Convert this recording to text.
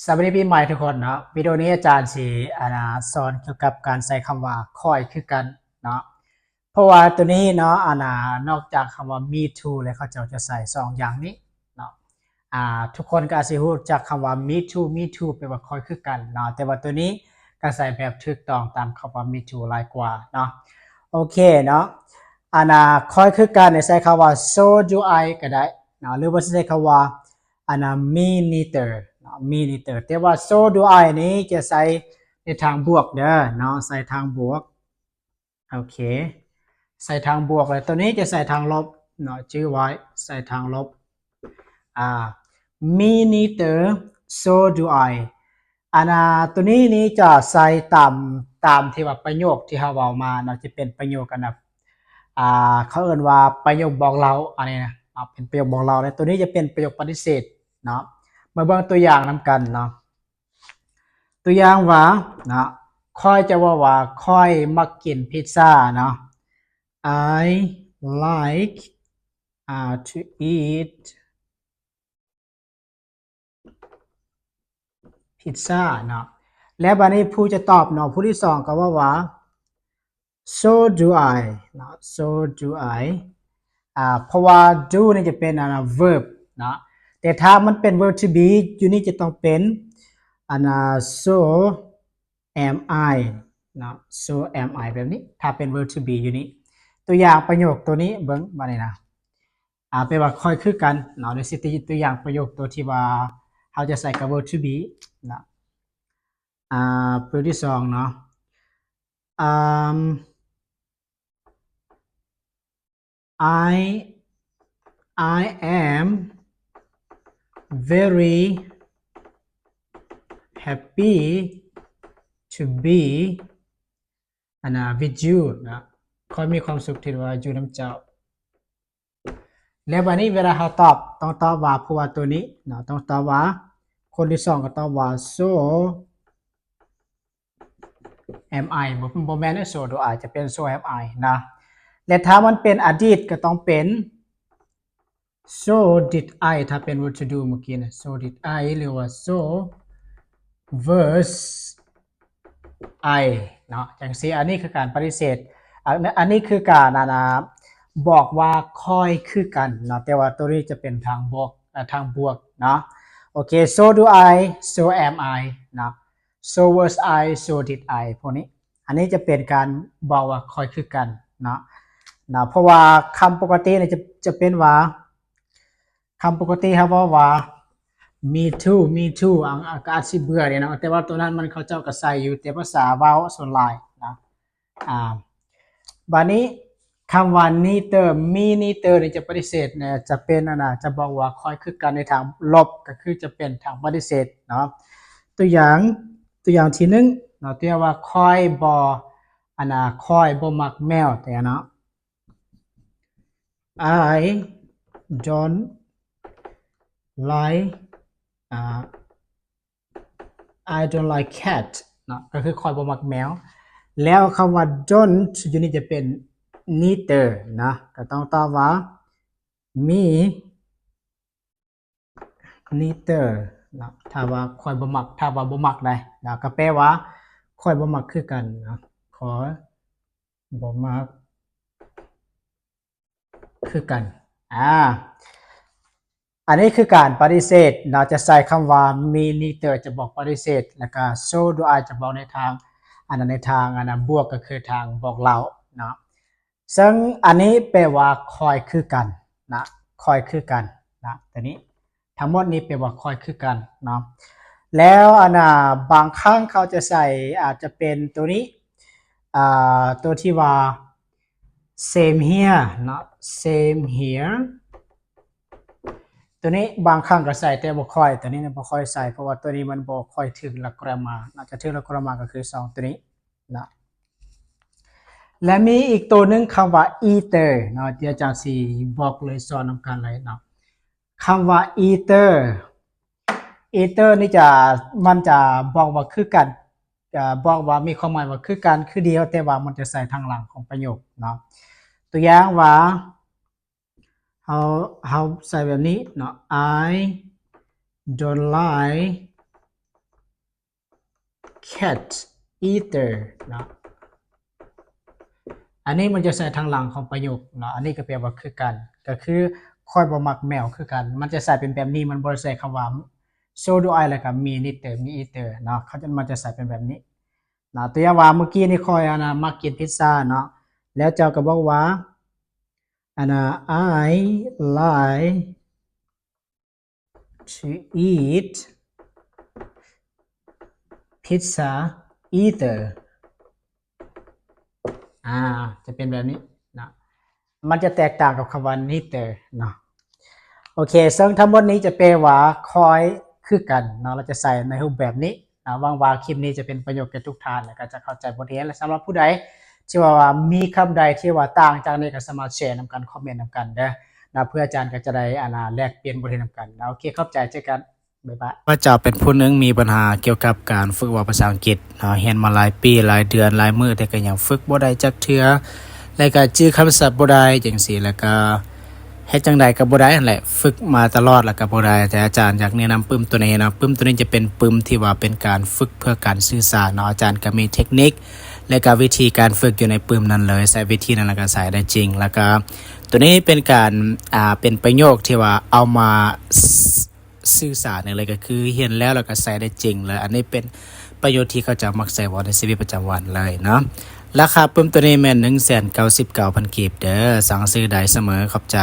ສະບາຍດີປີໃໝ່ທຸກຄົນເນາະ. ວິດີໂອນີ້ອາຈານຊິ ອັນນ່າ ສອນກ່ຽວກັບການໃຊ້ຄຳວ່າ ຂ້ອຍຄືກັນເນາະ. ເພາະວ່າໂຕນີ້ເນາະ ອັນນ່າ ນອກຈາກຄຳວ່າ me too ແລ້ວ ເຂົາເຈົ້າຈະໃຊ້ສອງຢ່າງນີ້ເນາະ. ອ່າ ທຸກຄົນກໍອາດຊິຮູ້ຈັກຄຳວ່າ me too me too ແປວ່າຂ້ອຍຄືກັນເນາະ, ແຕ່ວ່າໂຕນີ້ກໍໃຊ້ແບບຖືກຕ້ອງຕາມຄຳວ່າ me too ຫຼາຍກວ່າເນາະ. ໂອເຄເນາະ, ອັນນ່າ ຂ້ອຍຄືກັນນີ້ໃຊ້ຄຳວ່າ so do I ກໍໄດ້ເນາະ ຫຼືວ່າຊິໃຊ້ຄຳວ່າ ອັນນ່າ me neither ເນາະ me neither. ແຕ່ວ່າ so do I ນີ້ຈະໃຊ້ໃນທາງບວກເດີເນາະ, ໃຊ້ທາງບວກ. ໂອເຄ ໃຊ້ທາງບວກ ແລ້ວໂຕນີ້ຈະໃຊ້ທາງລົບເນາະ, ຈື່ໄວ້ ໃຊ້ທາງລົບ. ອ່າ me neither, so do I. ອັນນ່າ ໂຕນີ້ນີ້ຈະໃຊ້ຕາມ ຕາມທີ່ວ່າປະໂຫຍກທີ່ເຮົາເວົ້າມາເນາະ, ຈະເປັນປະໂຫຍກ ອັນນ່າ ອ່າ ເຂົາເອີ້ນວ່າປະໂຫຍກບອກເລົ່າ ອັນນີ້ນະ ເປັນປະໂຫຍກບອກເລົ່າ. ແລ້ວໂຕນີ້ຈະເປັນປະໂຫຍກປະຕິເສດເນາະ. ມາເບິ່ງຕົວຢ່າງນຳກັນເນາະ. ຕົວຢ່າງວ່າເນາະ, ຂ້ອຍຈະເວົ້າວ່າ ຂ້ອຍມັກກິນພິດຊາເນາະ. I like, uh, to eat pizza ເນາະ. ແລ້ວບາດນີ້ຜູ້ຈະຕອບເນາະ, ຜູ້ທີສອງກໍເວົ້າວ່າ so do I ເນາະ, so do I. ອ່າ ເພາະວ່າ do ນີ້ຈະເປັນ ອັນນ່າ verb ເນາະ, ແຕ່ຖ້າມັນເປັນ verb to be ຢູ່ນີ້ຈະຕ້ອງເປັນ ອັນນ່າ so am I ເນາະ, so am I ແບບນີ້ ຖ້າເປັນ verb to be ຢູ່ນີ້. ຕົວຢ່າງປະໂຫຍກໂຕນີ້ເບິ່ງບາດນີ້ນະ, ອ່າ ແປວ່າຂ້ອຍຄືກັນເນາະ. ດຽວຊິຕົວຢ່າງປະໂຫຍກໂຕທີ່ວ່າເຮົາຈະໃຊ້ກັບ verb to be ເນາະ. ອ່າ ໂຕທີສອງເນາະ, ອ່າ I, I am very happy to be, ອັນນ່າ with you ນະ, ຂ້ອຍມີຄວາມສຸກທີ່ວ່າຢູ່ນຳເຈົ້າ. ແລ້ວບາດນີ້ເວລາເຮົາຕອບ ຕ້ອງຕອບວ່າ ເພາະວ່າໂຕນີ້ເນາະ ຕ້ອງຕອບວ່າ ຄົນທີສອງກໍຕອບວ່າ so am I ບໍ່ ບໍ່ແມ່ນ so do I ຈະເປັນ so am I ນະ. ແລະ ຖ້າມັນເປັນອະດີດກໍຕ້ອງເປັນ so did I ຖ້າເປັນ verb to do ເມື່ອກີ້ນະ so did I ຫຼືວ່າ so was I ເນາະ ຈັ່ງຊີ້. ອັນນີ້ຄືການປະຕິເສດ, ອັນ ອັນນີ້ຄືການ ອັນນ່າ ບອກວ່າຂ້ອຍຄືກັນເນາະ, ແຕ່ວ່າໂຕນີ້ຈະເປັນທາງບວກ ເອີ ທາງບວກເນາະ. ໂອເຄ so do I, so am I ເນາະ, so was I, so did I ພວກນີ້. ອັນນີ້ຈະເປັນການບອກວ່າຂ້ອຍຄືກັນເນາະ ເນາະ, ເພາະວ່າຄຳປົກກະຕິນີ້ຈະ ຈະເປັນວ່າ ຄຳປົກກະຕິເຮົາເວົ້າວ່າ me too, me too ອັນ ອັນກໍອາດຊິເບື່ອເດເນາະ, ແຕ່ວ່າໂຕນັ້ນມັນເຂົາເຈົ້າກໍໃຊ້ຢູ່ ແຕ່ພາສາເວົ້າສ່ວນຫຼາຍນະ. ອ່າ ບາດນີ້ຄຳວ່າ neither, me neither ນີ້ຈະປະຕິເສດນະ, ຈະເປັນ ອັນນ່າ ຈະບອກວ່າຂ້ອຍຄືກັນໃນທາງລົບ ກໍຄືຈະເປັນທາງປະຕິເສດເນາະ. ຕົວຢ່າງ ຕົວຢ່າງທີໜຶ່ງເນາະ, ຕົວຢ່າງວ່າຂ້ອຍບໍ່ ອັນນ່າ ຂ້ອຍບໍ່ມັກແມວແຕ່ເນາະ. I don't like, uh, I don't like cat ເນາະ, ກໍຄືຂ້ອຍບໍ່ມັກແມວ. ແລ້ວຄຳວ່າ don't ຢູ່ນີ້ຈະເປັນ neither ເນາະ, ກໍຕ້ອງຕອບວ່າ me neither ເນາະ, ຖ້າວ່າຂ້ອຍບໍ່ມັກ ຖ້າວ່າບໍ່ມັກໄດ໋ເນາະ, ກໍແປວ່າຂ້ອຍບໍ່ມັກຄືກັນເນາະ, ຂ້ອຍບໍ່ມັກຄືກັນ. ອ່າ ອັນນີ້ຄືການປະຕິເສດເນາະ, ຈະໃຊ້ຄຳວ່າ me neither ຈະບອກປະຕິເສດ, ແລ້ວກໍ so do I ຈະບອກໃນທາງ ອັນນັ້ນ ໃນທາງ ອັນນັ້ນ ບວກ ກໍຄືທາງບອກເລົ່າເນາະ. ເຊິ່ງອັນນີ້ແປວ່າຂ້ອຍຄືກັນນະ, ຂ້ອຍຄືກັນນະ, ຕົວນີ້ທັງໝົດນີ້ແປວ່າຂ້ອຍຄືກັນເນາະ. ແລ້ວອັນນ່າ ບາງຄັ້ງເຂົາຈະໃສ່ ອາດຈະເປັນຕົວນີ້ ອ່າ ຕົວທີ່ວ່າ same here ເນາະ, same here ຕົວນີ້ບາງຄັ້ງກໍໃສ່ ແຕ່ບໍ່ຄ່ອຍ, ຕົວນີ້ນະ ບໍ່ຄ່ອຍໃສ່ ເພາະວ່າຕົວນີ້ມັນບໍ່ຄ່ອຍຖືກຫຼັກ grammar ນະ, ຈະຖືກຫຼັກ grammar ກໍຄືສອງຕົວນີ້ ເນາະ. ແລະ ມີອີກໂຕໜຶ່ງ ຄຳວ່າ either ເນາະ ທີ່ອາຈານຊິບອກເລີຍ ສອນນຳກັນເລີຍເນາະ. ຄຳວ່າ either, either ນີ້ຈະ ມັນຈະບອກວ່າຄືກັນ, ຈະບອກວ່າມີຄວາມໝາຍວ່າຄືກັນ ຄືດຽວ, ແຕ່ວ່າມັນຈະໃສ່ທາງຫຼັງຂອງປະໂຫຍກເນາະ. ຕົວຢ່າງວ່າ ເຮົາ ເຮົາໃສ່ແບບນີ້ເນາະ, I don't like cat eater ເນາະ. ອັນນີ້ມັນຈະໃຊ້ທາງຫຼັງຂອງປະໂຫຍກເນາະ, ອັນນີ້ກໍແປວ່າຄືກັນ ກໍຄືຂ້ອຍບໍ່ມັກແມວຄືກັນ. ມັນຈະໃຊ້ເປັນແບບນີ້, ມັນບໍ່ໄດ້ໃຊ້ຄຳວ່າ so do I ແລ້ວກໍ me neither, me either ເນາະ. ເຂົາຈະ ມັນຈະໃຊ້ເປັນແບບນີ້ເນາະ. ຕົວຢ່າງວ່າມື້ກີ້ນີ້ຂ້ອຍ ອັນນະ ມັກກິນພິດຊາເນາະ, ແລ້ວເຈົ້າກໍບອກວ່າ ອັນນະ I like to eat pizza either ອາ ຈະເປັນແບບນີ້ເນາະ. ມັນຈະແຕກຕ່າງກັບຄຳວ່າ neither ເນາະ. ໂອເຄ ເຊິ່ງທັງໝົດນີ້ຈະແປວ່າຂ້ອຍຄືກັນເນາະ, ເຮົາຈະໃຊ້ໃນຮູບແບບນີ້ເນາະ. ຫວັງວ່າຄລິບນີ້ຈະເປັນປະໂຫຍດແກ່ທຸກທ່ານ ແລ້ວກໍຈະເຂົ້າໃຈບົດຮຽນ. ແລະ ສຳລັບຜູ້ໃດທີ່ວ່າ ວ່າມີຄຳໃດທີ່ວ່າຕ່າງຈາກນີ້ ກໍສາມາດແຊນຳກັນ, ຄອມເມັນນຳກັນເດີເນາະ, ເພື່ອອາຈານກໍຈະໄດ້ ອັນນະ ແລກປ່ຽນບົດຮຽນນຳກັນເນາະ. ໂອເຄ ຂອບໃຈ, ເຈີກັນ. ບາຍບາຍ. ຂ້າພະເຈົ້າເປັນຜູ້ໜຶ່ງມີບັນຫາກ່ຽວກັບການຝຶກເວົ້າພາສາອັງກິດເນາະ, ຮຽນມາຫຼາຍປີ, ຫຼາຍເດືອນ, ຫຼາຍມື້, ແຕ່ກໍຍັງຝຶກບໍ່ໄດ້ຈັກເທື່ອ, ແລ້ວກໍຈື່ຄຳສັບບໍ່ໄດ້ຈັ່ງຊີ້, ແລ້ວກໍເຮັດຈັ່ງໃດກໍບໍ່ໄດ້ຫັ້ນແຫຼະ, ຝຶກມາຕະຫຼອດແລ້ວກໍບໍ່ໄດ້. ແຕ່ອາຈານຢາກແນະນຳປຶ້ມໂຕນີ້ເນາະ, ປຶ້ມໂຕນີ້ຈະເປັນປຶ້ມທີ່ວ່າເປັນການຝຶກເພື່ອການສື່ສານເນາະ. ອາຈານກໍມີເທັກນິກ ແລ້ວກໍວິທີການຝຶກຢູ່ໃນປຶ້ມນັ້ນເລີຍ, ໃຊ້ວິທີນັ້ນແລ້ວກໍໃຊ້ໄດ້ຈິງ. ແລ້ວກໍໂຕນີ້ເປັນການ ອ່າ ເປັນປະໂຫຍກທີ່ວ່າເອົາມາ ສ- ສື່ສານໄດ້ເລີຍ, ກໍຄືຮຽນແລ້ວ ແລ້ວກໍໃຊ້ໄດ້ຈິງເລີຍ. ອັນນີ້ເປັນປະໂຫຍດທີ່ເຂົາເຈົ້າມັກໃຊ້ເວົ້າໃນຊີວິດປະຈຳວັນເລີຍເນາະ. ລາຄາປຶ້ມໂຕນີ້ແມ່ນໜຶ່ງແສນເກົ້າສິບເກົ້າພັນກີບເດີ. ສັ່ງຊື້ໄດ້ສະເໝີ. ຂອບໃຈ.